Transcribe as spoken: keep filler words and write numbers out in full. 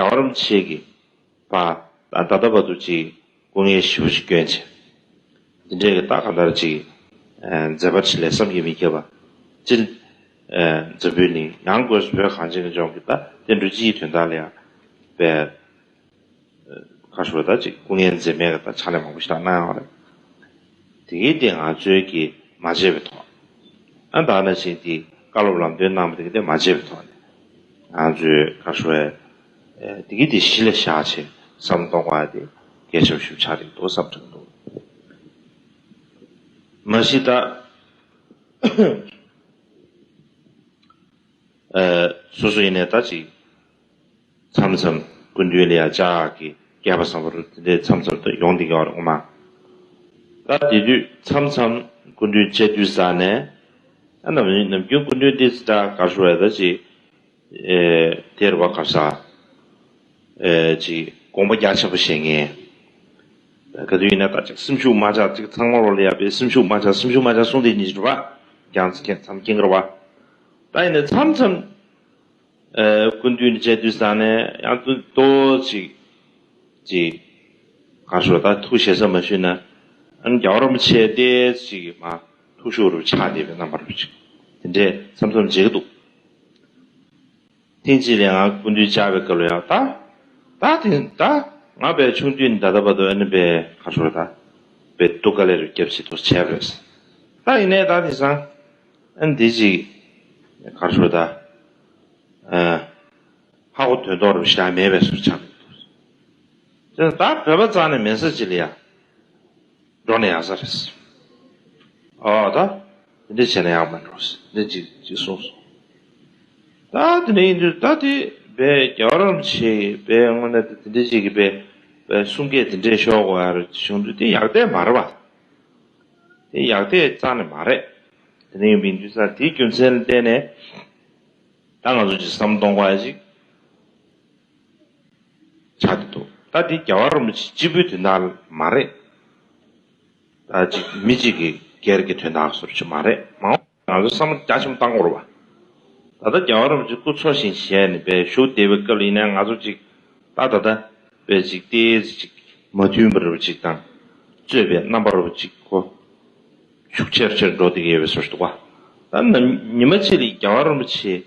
རྒྱལ་བ་རིན་པོ་ཆེ་གིས་པ་ད་ད་ལྟ་བར་དུ་ཅིག་སྐུ་ངལ་ཞེ་པོ་ཅིག་བསྐྱོན་བྱས། འདི་འདྲའི་གི་ད་ག་འདྲ་ཅིག་མཛད་པ་ཅིག་ལས་བསམ་གྱིས་མི་ཁྱབ་པ་ཅིག་འཛམ་བུའི་གླིང་ཡང་སྒོས་སུ་བོད་གངས་ཅན་གྱི་ལྗོངས་ཀྱི་ད་བསྟན་འགྲོ་སྤྱིའི་དོན་དག་ལ་ཡང་པའི་ཁ་ཤོར་ད་ཅིག་སྐུ་ངལ་འཛེམས་མེད་ཀྱི་ད་ཕྱག་ལས་མང་པོ་ཞིག་ད་གནང་ཡོད་རེད། དེ་གའི་དེ་ང་ཚོའི་གི་མ་བརྗེད་པའི་ཐོག་ཨ་ད་ནང་བཞིན་དེ་བཀའ་སློབ་ལམ་སྟོན་གནང་བ་དེ་གའི་དེ་མ་བརྗེད་པའི་ཐོག་ནས་ང་ཚོའི་ཁ་ཤོར་དེ་གའི་དེ་གཞི་ལ་བཞག་བྱས་བསམ་གཏོང་བ་དེ་གལ་ཆེ་བ་ཞིག་ཆགས་འདུག་བསམ་དྲན་འདུག་མ་གཞི་ད་སོ་སོ་ཡིན་ནའི་ད་ཅིག་མཚམས་མཚམས་སྐུ་མདུན་ལ་ཡ་བཅར་གི་སྐལ་པ་བཟང་པོ་རུ་དེ་འདྲའི་མཚམས་མཚམས་དུ་ཡོང་བསྡད་ཀྱི་ཡོད་རེད་ངོ་མ། ད་དེ་དུས་མཚམས་མཚམས་སྐུ་མདུན་བཅར་དུས་ཙ་ནས་ཨ་ནམ་ནམ་རྒྱུན་སྐུ་མདུན་འདི་ཙི་ད་ག་ཞུ་བས་ད་ཅིག་ཨེ་དེ་རུ་བ་ག་ས་ཨེ་ཅིག་དགོངས་པ་རྒྱ་ཆེན་པོ་བཞེས་མཁན། ག་དུས་ཡིན་ན་ད་ཅིག་སེམས་ཤུགས་མ་ཆག་ཅིག་ཚང་མ་རོ་ལ་ཡ་པའི་སེམས་ཤུགས་མ་ཆག་སེམས་ཤུགས་མ་ཆག་གསུང་དེ་ཉིད་རུ་བ་རྒྱང་ཚིག་མཚམས་སྐྱེང་གི་རུ་བ། ད་ཡིན་ན་མཚམས་མཚམས། སྐུ་མདུན་མཇལ་དུས་ཙང་ནས་ཡང་ཏོག་ཙམ་ཅིག་ཅིག་ག་རེ་ཞུ་ད་ཐུགས་ཞེ་ས་མ་ཞུས་ན་ཨ་ནི་རྒྱལ་བ་རིན་པོ་ཆེ་ཏོག་ཙམ་ཅིག་མ་ཐུགས་ཤུགས་རུ་ཆག་བསྡད་པའི་རྣམ་པ་རུ་ཅིག་དེ་འདྲས་མཚམས་མཚམས་མཇལ་གི་འདུག་ཐེངས་གཅིག་ལ་ང་སྐུ་མདུན་བཅར་བའི་སྐབས་ལ་ཡང་ད་ད་དེ་ད་ང་བས་ཆུང་དུས་ནས་ད་ལྟ་བར་དུ་ཨ་ནི་བས་ག་རེ་ཞུ་ད་བས་སྡུག་དཀའ་ལས་རུ་བརྒྱབ་ཅིག་ཏུ་བྱས་པ་རེད། ད་ཡིན་ནའི་ད་དེང་སང་ཨ་ནི་འདི་ཅིག་ག་རེ་ཞུ་ད། ཧ་གོ་དོན་རྟོགས་རུ་བཞག་མེད་པའི་བཟོ་ཆགས་འདུག་ད་བོད་པ་རྩ་ནས་མེད་ས་ཅིག་ལ་ཡ་འགྲོ་ན་ཡག་ས་རེད། ཨོ་ད་དེ་འདྲ་བྱས་ན་ཡག་མ་འགྲོ་ཟེར་འདི་ཅིག་ཅིག་གསུངས་སོང་། ད་དེ་འདྲ་ཡིན་དུས་ད་དེ་བས་རྒྱལ་བ་རིན་པོ་ཆེ་བས་དངོས་གནས་དེ་འདྲ་ཅིག་གི་བས་བས་གསུང་སྐད་དེ་འདྲས་ཤོར་དགོས་ཡ་རུ་བྱུང་དུས་དེ་ཡག་དེ་མ་རེད་པ། དེ་ཡག་དེ་རྩ་ནས་མ་རེད། དེ་འདྲ་ཡིན་པ་ཡིན་དུས་ས་དེའི་རྒྱུ་མཚན་ལ་བརྟེན་ནས། ད་ང་ཚོ་ཅིག་བསམ་གཏོང་བ་ཞིག་ཆགས་ཀྱི་འདུག་ད་འདི་རྒྱལ་བ་རིན་པོ་ཆེ་གཅིག་པུའི་དོན་དག་མ་རེད། ད་ཅིག་མི་གཅིག་གི་སྒེར་གྱི་དོན་དག་སོར་ཆུ་མ་རེད་མ་འོངས་ང་ཚོ་བསམ་བློ་རྒྱ་ཆེན་པོ་བཏང་དགོས་རེད་པ། ད་ལྟ་རྒྱལ་བ་རིན་པོ་ཆེ་སྐུ་འཚོ་ཞིང་གཞེས་ནས་པའི་བཞུགས་བསྡད་པའི་སྐབས་ལ་ཡིན་ན་ང་ཚོ་ཅིག་ད་ད་ལྟ་པའི་ཅིག་ཏོག་ཙམ་ཅིག་མ་མཐུན་པ་རེད་པ་ཅིག་དང་རྩོད་པའི་རྣམ་པ་རེད་པ་ཅིག་གོ་ཤུགས་ཆེར་ཆེར་འགྲོ་བསྡད་ཀྱི་ཡོད་པའི་བཟོ་ཞིག་འདུག་པ། ད་ནམ་ཉི་མ་གཅིག་ལ་རྒྱལ་བ་རིན་པོ་ཆེ་